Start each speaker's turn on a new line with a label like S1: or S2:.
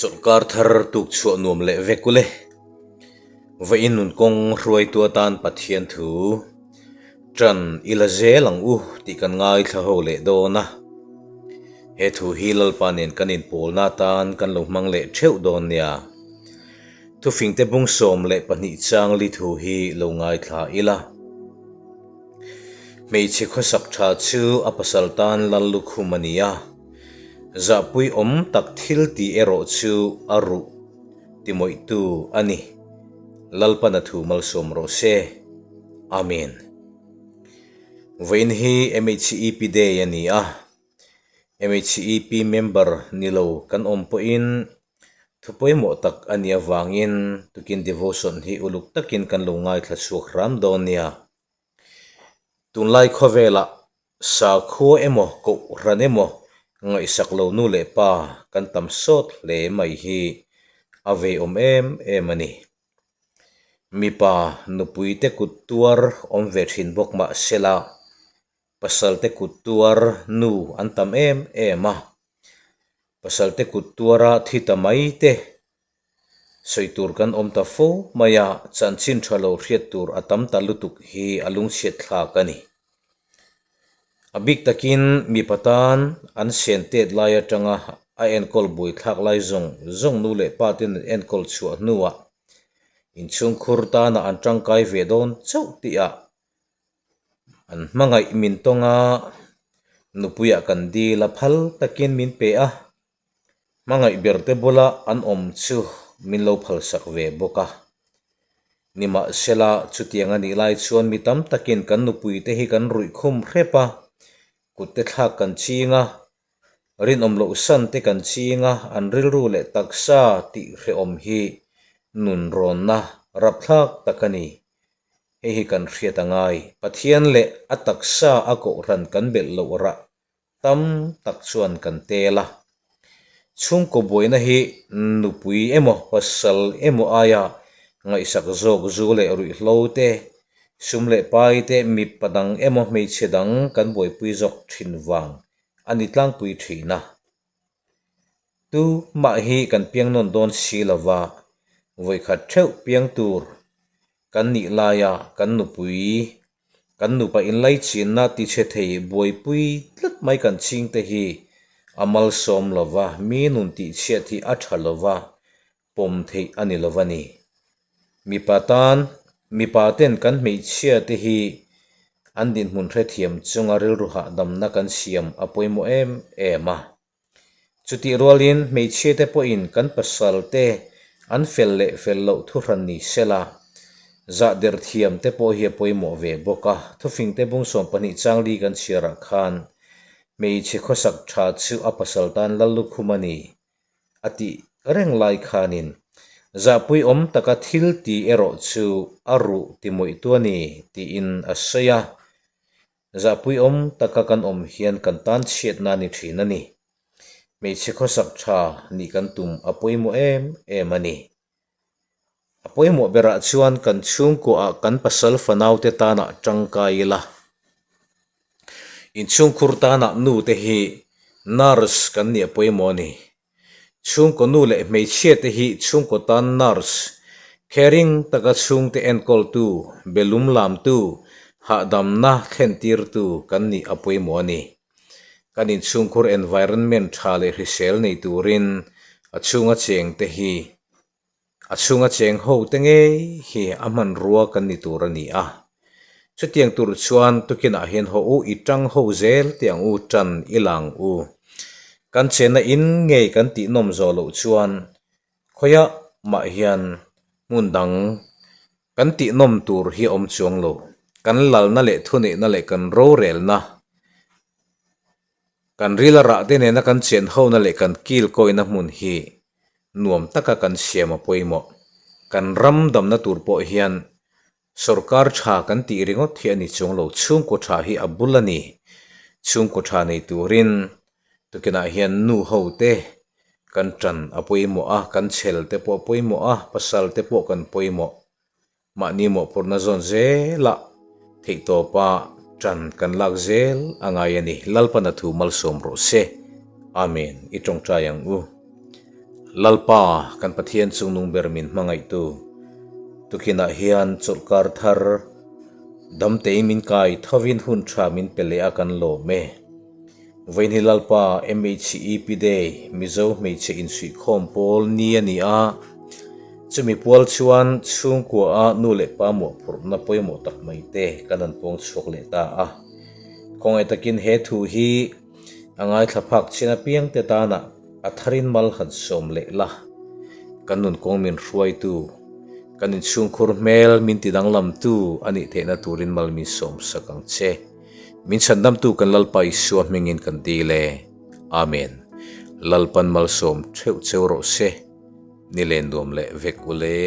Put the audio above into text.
S1: Chawlhkar thar tuk chhuah nuam leh vek ule. Vawiin nun kawng hruaitu atan Pathian thu tan i la zel ang u tih kan ngaithla ho leh dawn a. He thu hi Lalpa nen kan inpawlna atan kan lo hmang leh theuh dawn nia. Thufingte bung 12 chang li thu hi lo ngaithla ila. Hmeichhe khawsak tha chu a pasal tan lal lukhum a ni a, zahpui awm tak thil tih erawh chu a ruh timawihtu a ni. Lalpan a thu malsawm rawh se. Amen. Vawiin hi MHEP Day a ni a, MHEP member ni lo kan awm pawhin thu pawimawh tak a nih avangin tukin devotion hi uluk takin kan lo ngaithla chhuak hram dawn nia. Tunlai khawvelah sakhua emaw kohhran emaw ngaihsak lo nu leh pa kan tam sawt hle mai hi a veiawm em em a ni. Mipa nupui te kut tuar awm ve thin bawk mah sela pasal te kut tuar nu an tam em em a, pasal te kut tuara thi ta mai te Sawi tur kan awm ta fo mai a, chanchin tha lo hriat tur a tam ta lutuk hi a lungchhiat thlak a ni. A bik takin mipa tan an sen tet lai atanga a enkawl buai thlak lai zawng zawng nu leh pa ten an enkawl chhuah hnuah inchhungkhur tana an tangkai ve dawn chauh tihah an hmangaih min tawng a, nupuiah kan dil a phal takin min pe a. Hmangaih ber te bula an awm chu min lo phalsak ve bawk a. Nimahsela, chutiang a nih lai chuan mi tam takin kan nupui te hi kan ruih khum hrep a, kut te thlak kan ching a, rinawm loh san te kan ching a, an rilru leh taksa tih hrehawm hi nunrawnna rapthlak tak a ni. Hei hi kan hriat a ngai. Pathian leh a taksa a kohhran kan belh loh rah Tam tak chuan kan tel a. Chhungkaw buaina hi nupui emaw pasal emaw aia ngaihsak zawk zu leh ruihhlo te, sum leh pai te, mipa dang emaw hmeichhe dang kan buaipui zawk thin vang a ni tlangpui thin a. Tu mah hi kan piang nawn dawn si lova, vawikhat theuh piang tur kan nih laia kan nupui, kan nupa inlaichinna tichhe thei buaipui tlat mai kan chhingte hi a malsawm lova, mi nun tihchhiat hi a tha lova, pawm theih a ni lova ni. Mipa tan, mipa ten kan hmeichhia te hi an dinhmun hrethiam chunga rilru hahdamna kan siam a pawimawh em em a. Chutih rualin hmeichhia te pawhin kan pasal te an fel leh fel loh thuhran ni sela, zah der thiam te pawh hi a pawimawh ve bawk a. Thufing te bung 12 chang li kan chhiarah khan hmeichhe khawsak tha chu a pasal tan lal lukhum a ni a tih reng lai khanin zahpui awm taka thil ti erawh chu a ruh ti mawihtu a ni tiin a sawi a. Zahpuiawm taka kan awm hian kan tan chhiatna ni thin a ni. Hmeichhe khawsak tha nih kan tum a pawimawh em em a ni. A pawimawh berah chuan kan chhungkuaah kan pasal fanaute tanah tangkai ila. Inchhungkhur tanah nute hi nurse kan nih a pawimawh a ni. Chhungkaw nu leh hmeichhia te hi chhungkaw tan nurse, caring taka chhungte enkawltu, belum lamtu, hahdamna thlentirtu kan nih a pawimawh a ni. Kan inchhungkhur environment tha leh hrisel nei turin a chhunga chengte hi A chhunga cheng ho te ngei hi a hmanrua kan ni tur a ni a. Chutiang tur chuan tukinah hian haw u i tang ho zel teh ang u tan i lang u. Kan chenna in ngei kan tih nawm zawh loh chuan khawiah mah hian hmun dang kan tih nawm tur hi a awm chuang lo. Kan lalna leh thuneihna leh kan rorelna Kan rila rah te nena kan chen hona leh kan kil kawina hmun hi nuam taka kan siam a pawimawh. Kan ram damna tur pawh hian sorkar tha kan tih ringawt hi a ni chuang lo, chhungkaw tha hi a bul a ni. Chhungkaw tha nei turin tukinah hian nu ho te kan tan a pawimawh a, kan chhel te pawh a pawimawh a, pasal te pawh kan pawimawh. Mahni mawhphurhna zawn zelah theihtawpa ṭan kan lak zel a ngai a ni. Lalpan a thu malsawm rawh se. Amen. I ṭawngṭai ang u. Lalpa, kan Pathian chungnung ber min hmangaihtu, tukinah hian chawlhkar thar damtein min kai thovin hun tha min pe leh a kan lawm e. Vawiin hi Lalpa MHEP Day, Mizo Hmeichhe Insuihkhawm Pawl ni a ni a, chumi pual chuan chhungkua a nu leh pa mawhphurhna pawimawh tak mai te kan han pawng chhuak leh ta a. Khawngaih takin he thu hi a ngaithla phak chin apiang te tana a tharin mal han sawm leh la, kan nun kawng min hruaitu, kan inchhungkhur hmel min tidanglamtu a nih theihna turin mal min sawmsak ang che. Min chhandamtu kan Lalpa Isua hmingin kan dil e. Amen. Lalpan malsawm theuh cheu rawh se. Ni len nuam leh vek ule.